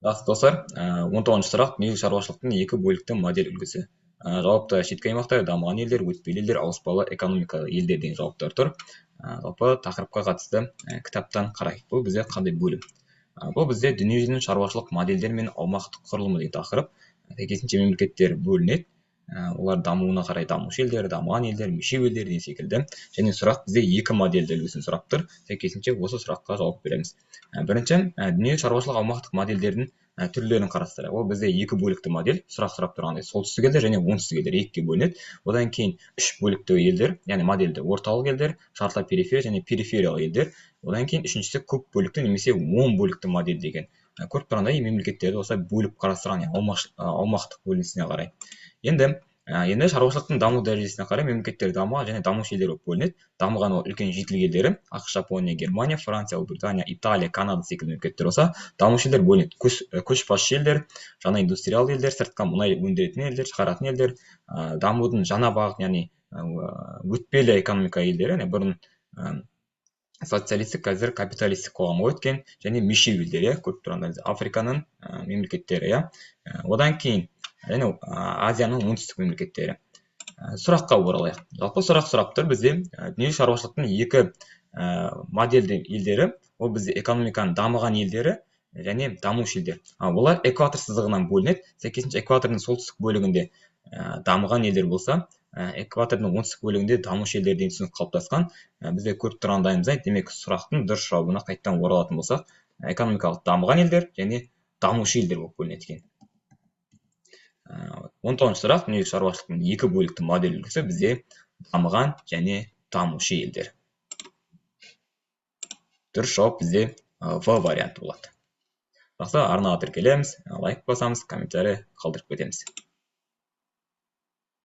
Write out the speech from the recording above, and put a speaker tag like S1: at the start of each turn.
S1: Жақсы, достар, 19-сұрақ: дүниежүзілік шаруашылықтың екі бөлікті модель үлгісі. Жауапта шеткі аймақтар, дамыған елдер, өтпелі елдер, ауыспалы экономикалы елдер деген жауаптар тұр. Жалпы тақырыпқа қатысты кітаптан қарайық. Бұл бізде қандай бөлім? Бұл бізде дүниежүзінің шаруашылық модельдері мен аумақтық құрылымы деген тақырып. Сәйкесінше мемлекеттер бөлінеді. Олар дамуына қарай дамушы елдер, дамыған елдер, мүше елдер деген секілді. Және сұрақ бізде екі модельді үлгісін сұрап тұр. Сәйкесінше осы сұраққа жауап береміз. Бірінші, дүниежүзілік шаруашылық аумақтық модельдердің түрлерін қарастырайық. Ол бізде екі бөлікті модель, сұрақ сұрап тұрғандай солтүстік елдер және оңтүстік елдер екіге бөлінеді. Одан кейін үш бөлікті елдер, яғни модельді орталық елдер, жартылай периферия және перифериялық елдер. Одан кейін үшіншісі көп бөлікті немесе 10 бөлікті модель деген. Көріп тұрғандай мемлекеттерді осылай бөліп қарастырған, аумақтық бөлінісіне қарай. Енді шаруашылықтың даму дәрежесіне қарай мемлекеттер дамыған және дамушы елдер болып бөлінеді. Дамыған ол үлкен жетілген елдері АҚШ, Жапония, Германия, Франция, Ұлыбритания, Италия, Канада секілді мемлекеттер болса, дамушы елдер бөлінеді. Көшбасшы елдер, жаңа индустриалды елдер, сыртқа мұнай өндіретін елдер, шығаратын елдер, дамудың жаңа бағыт, яғни өтпелі экономика елдері, яғни бұрын социалистік, қазір капиталистік қоғамға өткен, және мүше елдер, иә, көріп тұрғандай Африканың мемлекеттері, иә. Одан кейін және Азияның оңтүстік мемлекеттері. Сұраққа оралайық. Жалпы сұрақ сұрап тұр бізде дүниежүзілік шаруашылықтың екі модельді елдері, ол бізде экономиканың дамыған елдері және дамушы елдер. Олар экватор сызығынан бөлінеді. Сәйкесінше экватордың солтүстік бөлігінде дамыған елдер болса, экватордың оңтүстік бөлігінде дамушы елдер деген түсінік қалыптасқан. Бізде көріп тұрғандайымыздай, демек сұрақтың дұрыс жауабына қайтадан оралатын болсақ, экономикалық дамыған елдер және дамушы елдер болып бөлінеді екен. 19-сұрақ: дүниежүзілік шаруашылықтың екі бөлікті модель үлгісі бізде дамыған және дамушы елдер. Дұрыс жауап бізде В варианты болады. Жақсы, арнаға тіркелеміз, лайк басамыз, комментарий қалдырып кетеміз.